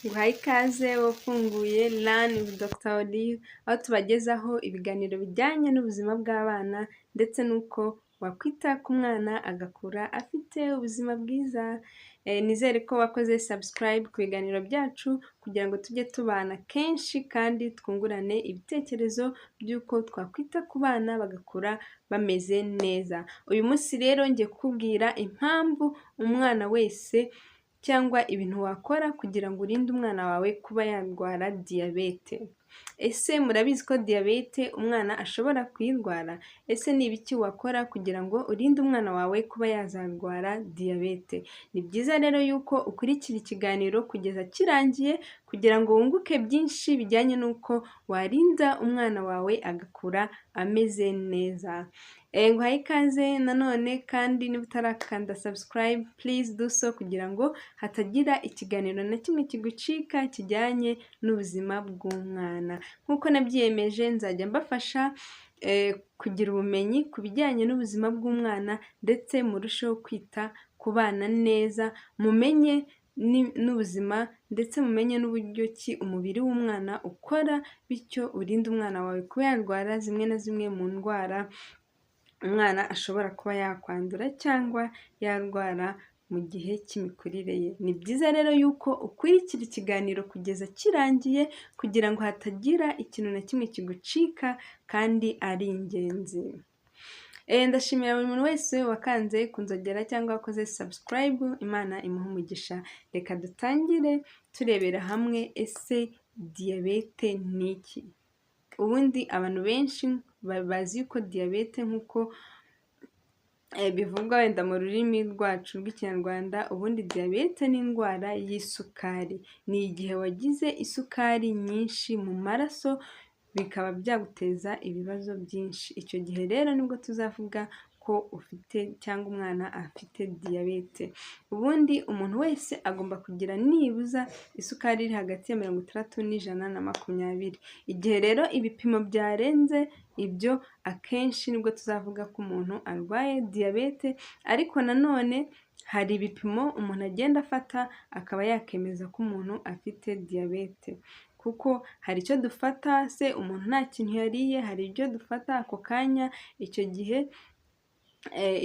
Nguhaye ikaze wafunguye Learn with Dr Olive, aho tubagezaho ibiganiro bijyanye n'ubuzima bw'abana ndetse n'uko wakwita ku mwana agakura afite ubuzima bwiza. Nizere ko wakoze subscribe ku biganiro byacu kugira ngo tujye tubana kenshi kandi twungurane ibitekerezo by'uko twakwita ku bana bagakura bameze neza. Uyu munsi rero ngiye kukubwira impamvu umwana wese cyangwa ibintu wakora kugira ngo urinde umwana wawe kuba yarwara diyabete. Ese murabizi ko diyabete umwana ashobora kuyirwara? Ese ni ibiki wakora kugira ngo urinde umwana wawe kuba yazarwara diyabete? Ni byiza rero yuko ukurikira ikiganiro kugeza kirangiye kugira ngo wunguke byinshi bijyanye n'uko warinda umwana wawe agakura ameze neza. Nguhaye ikaze nanone kandi niba utarakanda subscribe, please do so kugira ngo hatagira ikiganiro na kimwe kigucika kijyanye n'ubuzima bw'umwana. Nk'uko nabyiyemeje, nzajya mbafasha kugira ubumenyi ku bijyanye n'ubuzima bw'umwana ndetse murusheho kwita ku bana neza, mumenye n'ubuzima ndetse mumenye n'uburyo ki umubiri w'umwana ukora, bityo urinde umwana wawe kuba yarwara zimwe na zimwe mu ndwara umwana ashobora kuba yakwandura cyangwa yarwara mu gihe cy'imikurire ye. Ni byiza rero yuko ukurikira ikiganiro kugeza kirangiye kugira ngo hatagira ikintu na kimwe kigucika kandi ari ingenzi. Ndashimira buri muntu wese wakanze ku nzogera cyangwa wakoze subscribe, Imana imuhe umugisha. Reka dutangire turebera hamwe: ese diyabete ni iki? Ubundi abantu benshi bazi yuko diyabete, nk'uko bivugwa wenda mu rurimi rwacu rw'Ikinyarwanda, ubundi diyabete ni indwara y'isukari. Ni igihe wagize isukari nyinshi mu maraso bikaba byaguteza ibibazo byinshi. Icyo gihe rero nibwo tuzavuga ko ufite cyangwa umwana afite diyabete. Ubundi umuntu wese agomba kugira nibuza isukari iri hagati ya 60 n'120. Igihe rero ibipimo byarenze ibyo, akenshi nibwo tuzavuga ko umuntu arwaye diyabete, ariko nanone hari ibipimo umuntu agenda afata akaba yakemeza ko umuntu afite diyabete, kuko hari icyo dufata se umuntu nta kintu yariye, hari ibyo dufata ako kanya, icyo gihe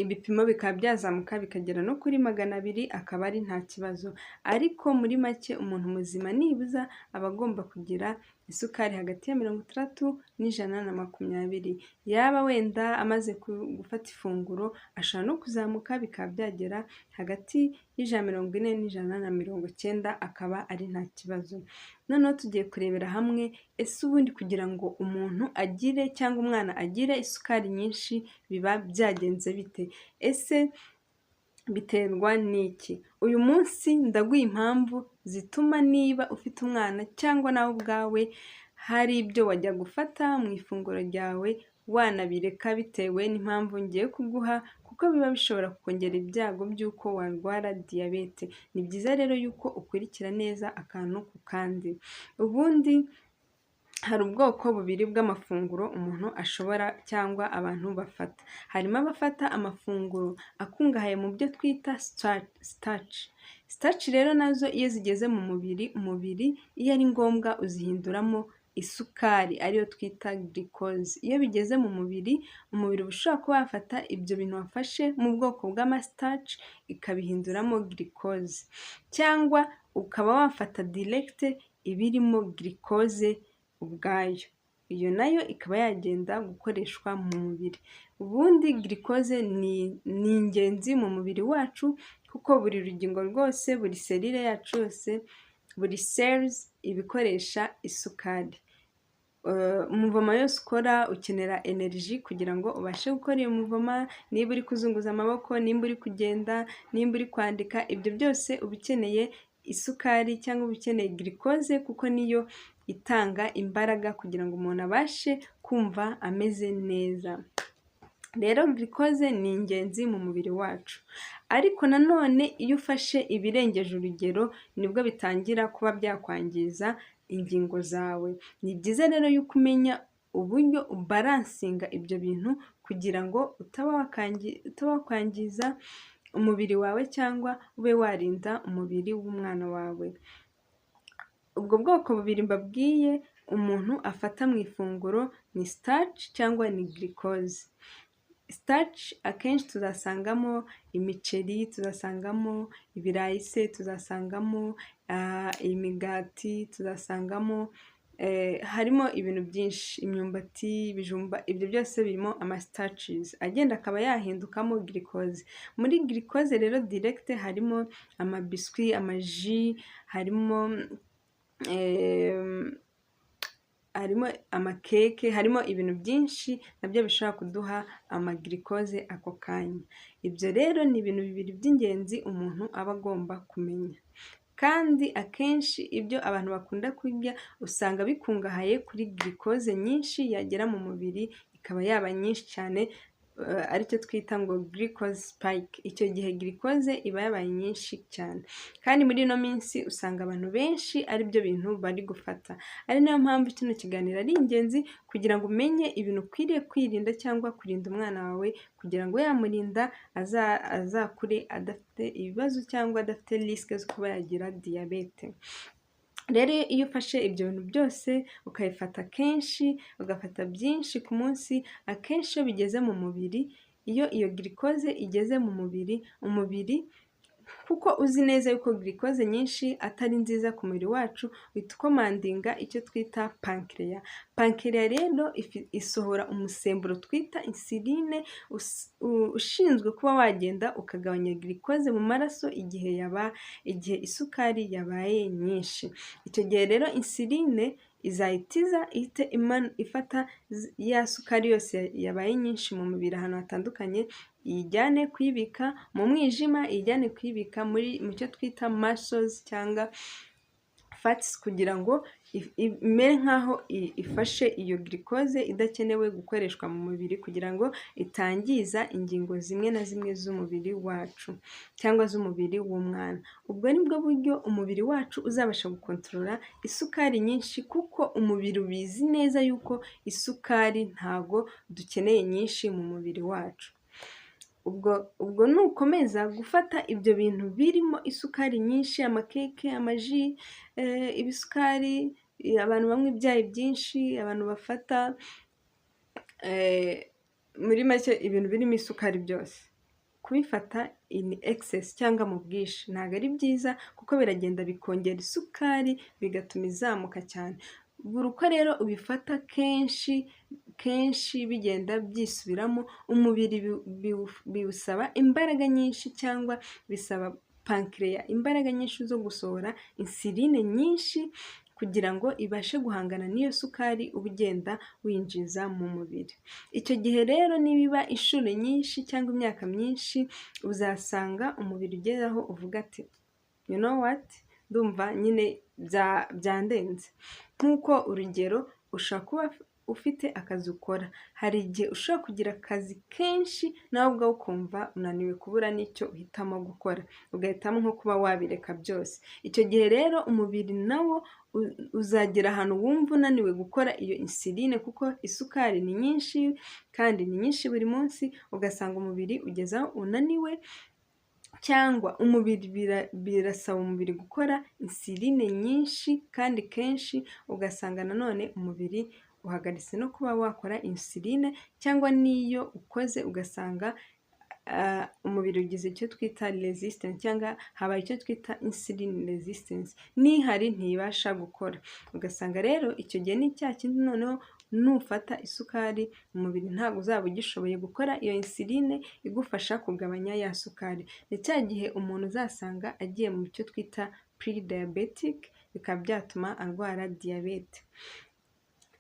ibipimo bikaba byazamuka bikagera no kuri 200 akaba ari nta kibazo. Ariko muri make umuntu muzima nibuza aba agomba kugira isukari hagati ya 60 n'120. Yaba wenda amaze gufata ifunguro, ashobora no kuzamuka bikaba byagera hagati y'140 n'190 akaba ari nta kibazo. Noneho tugiye kurebera hamwe: ese ubundi kugira ngo umuntu agire cyangwa umwana agire isukari nyinshi biba byagenze bite? Ese biterwa n'iki? Uyu munsi ndaguha impamvu zituma niba ufite umwana cyangwa nawe ubwawe hari ibyo wajya gufata mu ifunguro ryawe wanabireka bitewe n'impamvu ngiye kuguha, kuko biba bishobora kongera ibyago by'uko warwara diyabete. Ni byiza rero yuko ukurikira neza akantu ku kandi. Ubundi hari ubwoko bubiri bw'amafunguro umuntu ashobora cyangwa abantu bafata. Harimo abafata amafunguro akungahaye mu byo twita starch. Starch rero nazo iyo zigeze mu mubiri, umubiri iyo ari ngombwa uzihinduramo isukari ariyo twita glucose. Iyo bigeze mu mubiri, umubiri uba ushobora kuba wafata ibyo bintu wafashe mu bwoko bw'ama starch ikabihinduramo glucose, cyangwa ukaba wafata direct ibirimo glucose ubwayo, iyo nayo ikaba yagenda gukoreshwa mu mubiri. Ubundi glucose ni ingenzi mu mubiri wacu kuko buri rugingo rwose, buri cellule yacu yose, buri cells iba ikoresha isukari. Mouvement yose ukora ukenera energy kugira ngo ubashe gukora iyo mouvement, niba uri kuzunguza amaboko, nimba uri kugenda, nimba uri kwandika, ibyo byose uba ukeneye isukari cyangwa uba ukeneye glucose kuko niyo itanga imbaraga kugira ngo umuntu abashe kumva ameze neza. Rero glucose ni ingenzi mu mubiri wacu, ariko nanone iyo ufashe ibirengeje urugero nibwo bitangira kuba byakwangiza ingingo zawe. Ni byiza rero yuko umenya uburyo ubalancinga ibyo bintu kugira ngo utaba wakwangiza umubiri wawe cyangwa ube warinda umubiri w'umwana wawe. Ubwo bwoko bubiri mbabwiye umuntu afata mu ifunguro ni starch cyangwa ni glucose. Starch akenshi tuzasangamo imiceri, tuzasangamo ibirayi se, tuzasangamo imigati, tuzasangamo harimo ibintu byinshi, imyumbati, ibijumba, ibyo byose birimo ama starches agenda akaba yahindukamo glucose. Muri glucose rero direct harimo ama biscuits, ama jus, harimo ama cake, harimo ibintu byinshi nabyo bishobora kuduha ama glucose ako kanya. Ibyo rero ni ibintu bibiri by'ingenzi umuntu aba agomba kumenya. Kandi akenshi ibyo abantu bakunda kurya usanga bikungahaye kuri glucose nyinshi, yagera mu mubiri ikaba yaba nyinshi cyane, aricyo twita ngo glucose spike. Icyo gihe glucose iba yabaye nyinshi cyane. Kandi muri ino minsi usanga abantu benshi ari byo bintu bari gufata. Ari nayo mpamvu kino kiganiro ari ingenzi kugira ngo umenye ibintu ukwiriye kwirinda cyangwa kurinda umwana wawe, kugira ngo yamurinda azakure adafite ibibazo cyangwa adafite risque zo kuba yagira diyabete. Rero iyo ufashe ibyo bintu byose ukabifata kenshi, ugafata byinshi ku munsi, akenshi iyo bigeze mu mubiri, iyo iyo glucose igeze mu mubiri, umubiri kuko uzi neza yuko glucose nyinshi atari nziza ku mubiri wacu, uhita ucommandinga icyo twita pancreas. Pancreas rero isohora umusemburo twita insuline ushinzwe kuba wagenda ukagabanya glucose mu maraso igihe isukari yabaye nyinshi. Icyo gihe rero insuline izahita iza ihite ifata ya sukari yose yabaye nyinshi mu mubiri ahantu hatandukanye, iyijyane kuyibika mu mwijima, iyijyane kuyibika muri mu cyo twita muscles cyangwa fats, kugira ngo imere nk'aho ifashe iyo glucose idakenewe gukoreshwa mu mubiri, kugira ngo itangiza ingingo zimwe na zimwe z'umubiri wacu cyangwa z'umubiri w'umwana. Ubwo ni bwo buryo umubiri wacu uzabasha gucontrola isukari nyinshi, kuko umubiri ubizi neza yuko isukari ntago dukeneye nyinshi mu mubiri wacu. Ubwo nukomeza gufata ibyo bintu birimo isukari nyinshi, ama cake, ama jus, ibisukari, abantu banywa ibyayi byinshi, abantu bafata muri make ibintu birimo isukari byose, kubifata in excess cyangwa mu bwinshi ntabwo ari byiza, kuko biragenda bikongera isukari bigatuma izamuka cyane. Buri uko rero ubifata kenshi kenshi bigenda byisubiramo, umubiri biwusaba imbaraga nyinshi cyangwa bisaba pancreas imbaraga nyinshi zo gusohora insuline nyinshi kugira ngo ibashe guhangana n'iyo sukari uba ugenda winjiza mu mubiri. Icyo gihe rero nibiba inshuro nyinshi cyangwa imyaka myinshi, uzasanga umubiri ugeze aho uvuga ati: "You know what, ndumva nyine byandenze." Nk'uko urugero ushobora kuba ufite akazi ukora, hari igihe ushobora kugira akazi kenshi nawe ubwawe ukumva unaniwe kubura n'icyo uhitamo gukora, ugahitamo nko kuba wabireka byose. Icyo gihe rero umubiri nawo uzagera ahantu wumva unaniwe gukora iyo insuline, kuko isukari ni nyinshi kandi ni nyinshi buri munsi, ugasanga umubiri ugeze aho unaniwe, cyangwa umubiri birasaba umubiri gukora insuline nyinshi kandi kenshi, ugasanga nanone umubiri uhagaritse no kuba wakora insuline, cyangwa n'iyo ukoze ugasanga umubiri ugize icyo twita resistance cyangwa habaye icyo twita insulin resistance, n'ihari ntibasha gukora. Ugasanga rero icyo gihe ni cya kindi noneho nufata isukari umubiri ntabwo uzaba ugishoboye gukora iyo insuline igufasha kugabanya ya sukari. Ni cya gihe umuntu uzasanga agiye mu cyo twita pre-diabetic, bikaba byatuma arwara diyabete.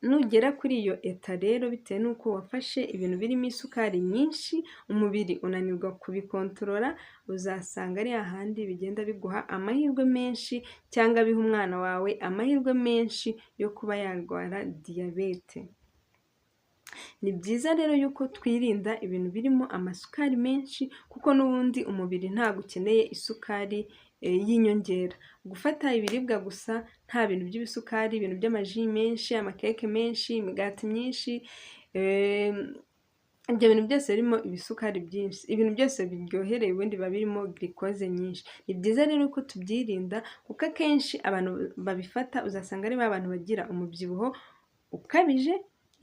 Nugera kuri iyo état rero bitewe n'uko wafashe ibintu birimo isukari nyinshi, umubiri unanirwa kubicontrola, uzasanga ari hahandi bigenda biguha amahirwe menshi cyangwa biha umwana wawe amahirwe menshi yo kuba yarwara diyabete. Ni byiza rero yuko twirinda ibintu birimo amasukari menshi, kuko n'ubundi umubiri ntabwo ukeneye isukari y'inyongera. Gufata ibiribwa gusa nta bintu by'ibisukari, ibintu by'ama jus menshi, ama cake menshi, imigati myinshi. Ibyo bintu byose birimo ibisukari byinshi, ibintu byose biryohereye ubundi biba birimo glucose nyinshi. Ni byiza rero ko tubyirinda, kuko akenshi abantu babifata uzasanga ari ba bantu bagira umubyibuho ukabije,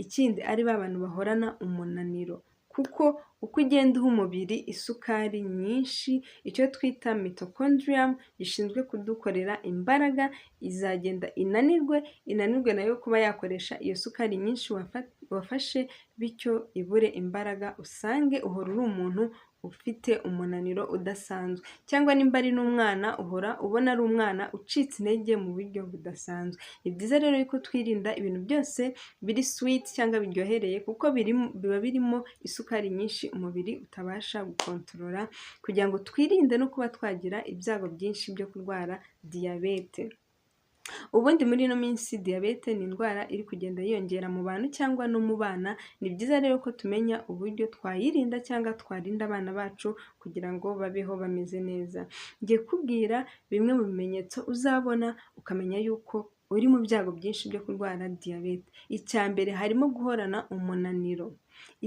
ikindi ari ba bantu bahorana umunaniro, kuko uko ugenda uha umubiri isukari nyinshi, icyo twita mitochondrium gishinzwe kudukorera imbaraga izagenda inanirwe, inanirwe nayo kuba yakoresha iyo sukari nyinshi wafashe, bityo ibure imbaraga, usange uhora uri umuntu ufite umunaniro udasanzwe, cyangwa nimba ari n'umwana uhora ubona ari umwana ucitse intege mu buryo budasanzwe. Ni byiza rero yuko twirinda ibintu byose biri sweet cyangwa biryohereye, kuko biba birimo isukari nyinshi umubiri utabasha gukontorora, kugira ngo twirinde no kuba twagira ibyago byinshi byo kurwara diyabete. Ubundi muri ino minsi diyabete ni indwara iri kugenda yiyongera mu bantu cyangwa no mu bana. Ni byiza rero ko tumenya uburyo twayirinda cyangwa twarinda abana bacu kugira ngo babeho bameze neza. Ngiye kukubwira bimwe mu bimenyetso uzabona ukamenya yuko uri mu byago byinshi byo kurwara diyabete. Icya mbere harimo guhorana umunaniro,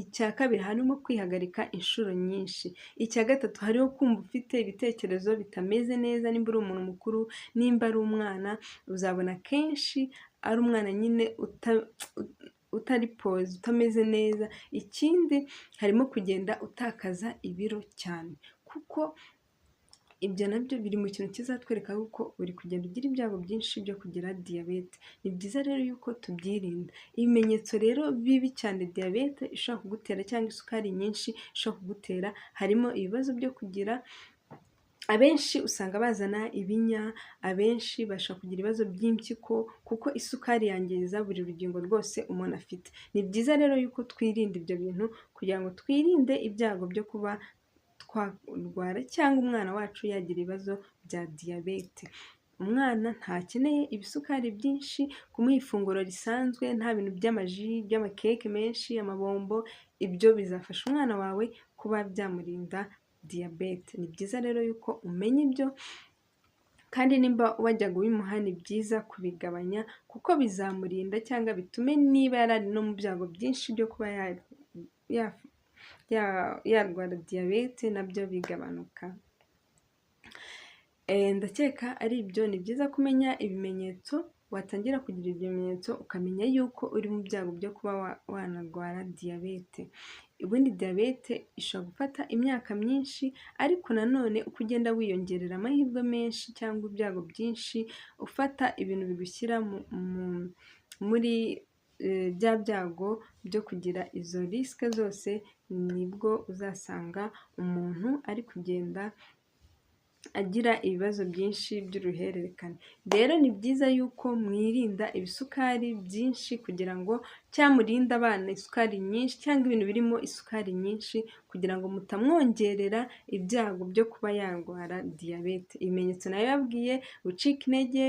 icya kabiri harimo kwihagarika inshuro nyinshi, icya gatatu hariho kumva ufite ibitekerezo bitameze neza nimba uri umuntu mukuru, nimba ari umwana uzabona kenshi ari umwana nyine utari posé, utameze neza. Ikindi harimo kugenda utakaza ibiro cyane, kuko ibyo nabyo biri mu kintu kizatwereka yuko uri kugenda ugira ibyago byinshi byo kugira diyabete. Ni byiza rero yuko tubyirinda. Ibimenyetso rero bibi cyane diyabete ishobora kugutera cyangwa isukari nyinshi ishobora kugutera, harimo ibibazo byo kugira, abenshi usanga bazana ibinya, abenshi bashobora kugira ibibazo by'impyiko, kuko isukari yangiza buri rugingo rwose umuntu afite. Ni byiza rero yuko twirinda ibyo bintu kugira ngo twirinde ibyago byo kuba twarwara cyangwa umwana wacu yagira ibibazo bya diyabete. Umwana ntakeneye ibisukari byinshi, kumuha ifunguro risanzwe nta bintu by'amaji, by'amakeke menshi, amabombo, ibyo bizafasha umwana wawe kuba byamurinda diyabete. Ni byiza rero yuko umenya ibyo, kandi nimba wajyaga ubimuha ni byiza kubigabanya, kuko bizamurinda cyangwa bitume niba yari ari no mu byago byinshi byo kuba yarwara diyabete nabyo bigabanuka. Ndakeka ari ibyo. Ni byiza kumenya ibimenyetso, watangira kugira ibyo bimenyetso ukamenya yuko uri mu byago byo kuba wanarwara diyabete. Ubundi diyabete ishobora gufata imyaka myinshi, ariko nanone uko ugenda wiyongerera amahirwe menshi cyangwa ibyago byinshi, ufata ibintu bigushyira muri bya byago byo kugira izo risque zose, nibwo uzasanga umuntu ari kugenda agira ibibazo byinshi by'uruhererekane. Rero ni byiza yuko mwirinda ibisukari byinshi kugira ngo, cyangwa murinde abana isukari nyinshi cyangwa ibintu birimo isukari nyinshi, kugira ngo mutamwongerera ibyago byo kuba yarwara diyabete. Ibimenyetso nabibabwiye: gucika intege,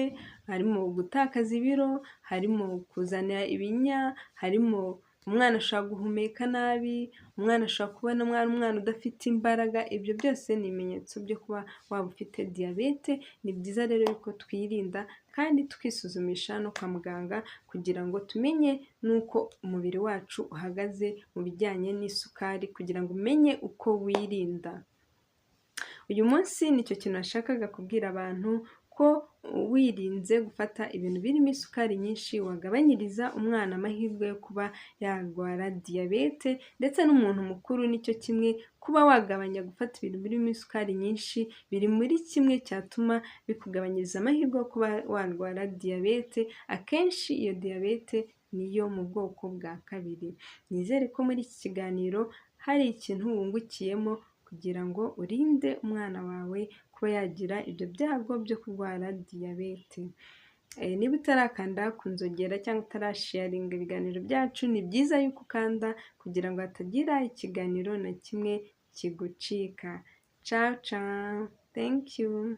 harimo gutakaza ibiro, harimo kuzana ibinya, harimo umwana ashobora guhumeka nabi, umwana ashobora kubona ari umwana udafite imbaraga. Ibyo byose ni ibimenyetso byo kuba waba ufite diyabete. Ni byiza rero yuko twirinda kandi tukisuzumisha no kwa muganga kugira ngo tumenye n'uko umubiri wacu uhagaze mu bijyanye n'isukari, kugira ngo umenye uko wirinda. Uyu munsi nicyo kintu nashakaga kubwira abantu, ko wirinze gufata ibintu birimo isukari nyinshi wagabanyiriza umwana amahirwe yo kuba yarwara diyabete, ndetse n'umuntu mukuru nicyo kimwe. Kuba wagabanya gufata ibintu birimo isukari nyinshi biri muri kimwe cyatuma bikugabanyiriza amahirwe yo kuba warwara diyabete. Akenshi iyo diyabete niyo mu bwoko bwa kabiri. Nizere ko muri iki kiganiro hari ikintu wungukiyemo kugira ngo urinde umwana wawe kuba yagira ibyo byago byo kurwara diyabete. Niba utarakanda ku nzogera cyangwa utarasharinga ibiganiro byacu, ni byiza yuko ukanda kugira ngo hatagira ikiganiro na kimwe kigucika. Ciao ciao, thank you.